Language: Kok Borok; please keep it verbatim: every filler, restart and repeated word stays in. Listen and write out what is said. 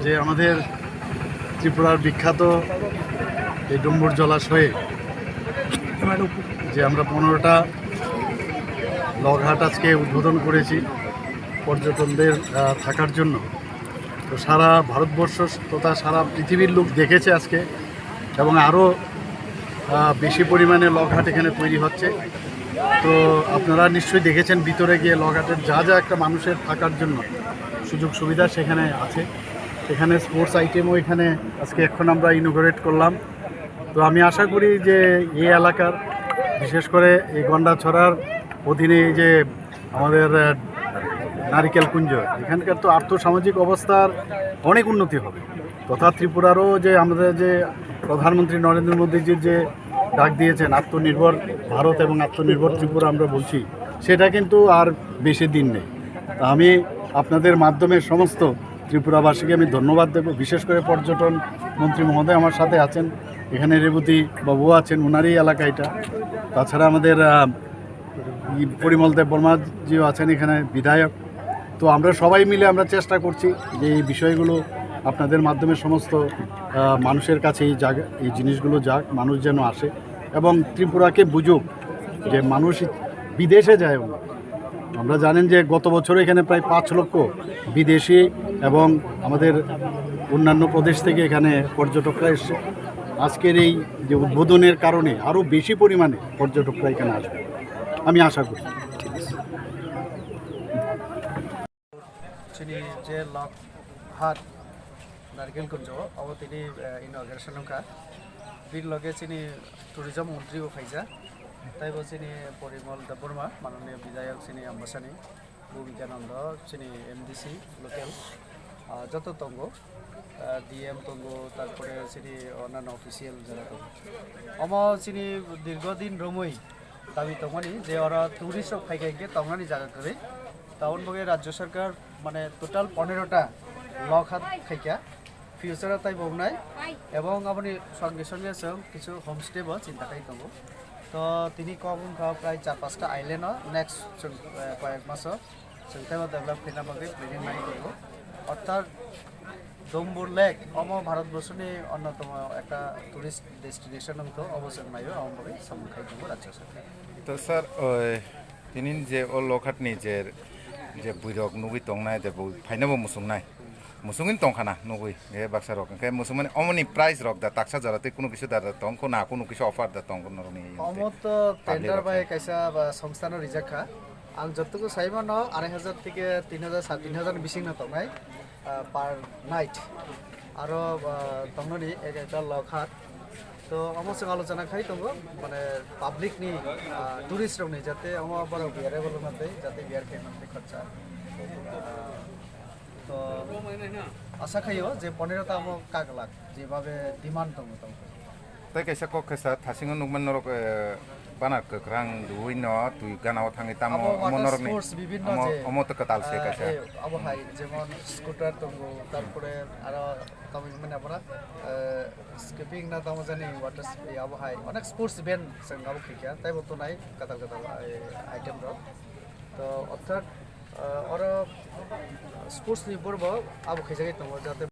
যে আমাদের ত্রিপুরার বিখ্যাত এই ডুম্বুর জলাশয়ে যে আমরা পনেরোটা লগ হাট আজকে উদ্বোধন করেছি পর্যটকদের, আহ, থাকার জন্য। তো সারা ভারতবর্ষ তথা সারা পৃথিবীর লোক দেখেছে আজকে, এবং আরও, আহ, বেশি পরিমাণে লগ হাট এখানে তৈরি হচ্ছে। তো আপনারা নিশ্চয়ই দেখেছেন ভিতরে গিয়ে লগ হাটের যা যা একটা মানুষের থাকার জন্য সুযোগ সুবিধা সেখানে আছে। এখানে স্পোর্টস আইটেমও এখানে আজকে এখন আমরা ইনোগ্রেট করলাম। তো আমি আশা করি যে এই এলাকার, বিশেষ করে এই গন্ডাছড়ার অধীনে এই যে আমাদের, আহ, নারিকেল কুঞ্জ, এখানকার তো আর্থসামাজিক অবস্থার অনেক উন্নতি হবে, তথা ত্রিপুরারও যে আমাদের যে প্রধানমন্ত্রী নরেন্দ্র মোদীজির যে ডাক দিয়েছেন আত্মনির্ভর ভারত এবং আত্মনির্ভর ত্রিপুরা আমরা বলছি, সেটা কিন্তু আর বেশি দিন নেই। তা আমি আপনাদের মাধ্যমে সমস্ত ত্রিপুরাবাসীকে আমি ধন্যবাদ দেব। বিশেষ করে পর্যটন মন্ত্রী মহোদয় আমার সাথে আছেন, এখানে রেবতী বাবুও আছেন, ওনারই এলাকা এটা। তাছাড়া আমাদের, আহ, ই পরিমল দেব বর্মাজিও আছেন এখানে বিধায়ক। তো আমরা সবাই মিলে আমরা চেষ্টা করছি যে এই বিষয়গুলো আপনাদের মাধ্যমে সমস্ত, আহ, মানুষের কাছে এই জায়গা, এই জিনিসগুলো যাক, মানুষ যেন আসে এবং ত্রিপুরাকে বুঝুক যে মানুষ বিদেশে যায়। আমরা জানেন যে গত বছর এখানে প্রায় পাঁচ লক্ষ বিদেশি এবং আমাদের অন্যান্য প্রদেশ থেকে এখানে পর্যটকরা এসছে। আজকের এই যে উদ্বোধনের কারণে আরও বেশি পরিমাণে পর্যটকরা এখানে আসবে, আমি আশা করি। Chini je log hat Narikil Kunjo, abo tini, eh, inauguration wngkha. Bini loge chini tourism montri bo phaijak. Taibo chini Porimol Debbarma, manoniya bidhayok chini Ambasani, Bhumika Nando, chini M D C local, ah, joto tongo, ah, D M tongo, tarpore chini onano official jara tongo. Omo chini dirgho din romwi dabi tongmani je oro tourist rok phaikha hinkhe tongnani jaga kwrwi. Taboni bagwi Rajya Sarkar mane total ponero ta log hat khaikha. Future o taibo wngnai, ebong aboni songe songe chwng kichu homestay bo chinta khai tongo. To tini kok wngkha prai char pasta island o, next chwng, eh, koyek maso chwng teibo develop khaina bagwi planning nai tongo. Orthat Dombur Lake omo Bharat borsoni onnotomo ekta tourist destination wngkha, obo chwng naio, aboni bagwi samung khai tongo Rajya Sarkar. To sir, oi, tini je o log hat ni je, je buirok nugwi tongnai, je bo phaina bo muchungnai. Musungin tongkhana nugwi, e baksa rok. Hwnkhe musungmani omoni price rok da taksa jora tei kunu kisa da tong kho na, kunu kisa offer da tong kho norokni. Omo to public tender rok bai khe kaisa ba songstano rijak kha. Ang jottoku sai mano arai hajar theke tin hajar, sare tin hajar ni bisingno tongnai, ah, per night. Aro, ah, tongnani ek ekta log hat. To omo chwng alochona khai tongo, mane public ni, ah, tourist rokni jate omo borok biyar able mantei, jate biyar khai mantei khorcha. Ah, To asa khaio je ponero ta omo kaglak, jebabe demand tongo tamo. Tei kaisa kok khe sir, thasingo nukmani norok, eh, bana kwkrang rwui no twi gana o thangwi tamo Abo omo water norokni sports bibinno omo, je, omo to kwtal se ah, kaisa. Eh, abo hai jemon scooter tongo, tarpore aro tamo hwnmani abora, eh, skipping na tamo jani water sp-, abo hai onek sports event chwng abo khaikha, taibo tonai kwtal kwtal, eh, item rok. To orthat, ah, oro sports ni borok bo abo khaijagwi tongo, jate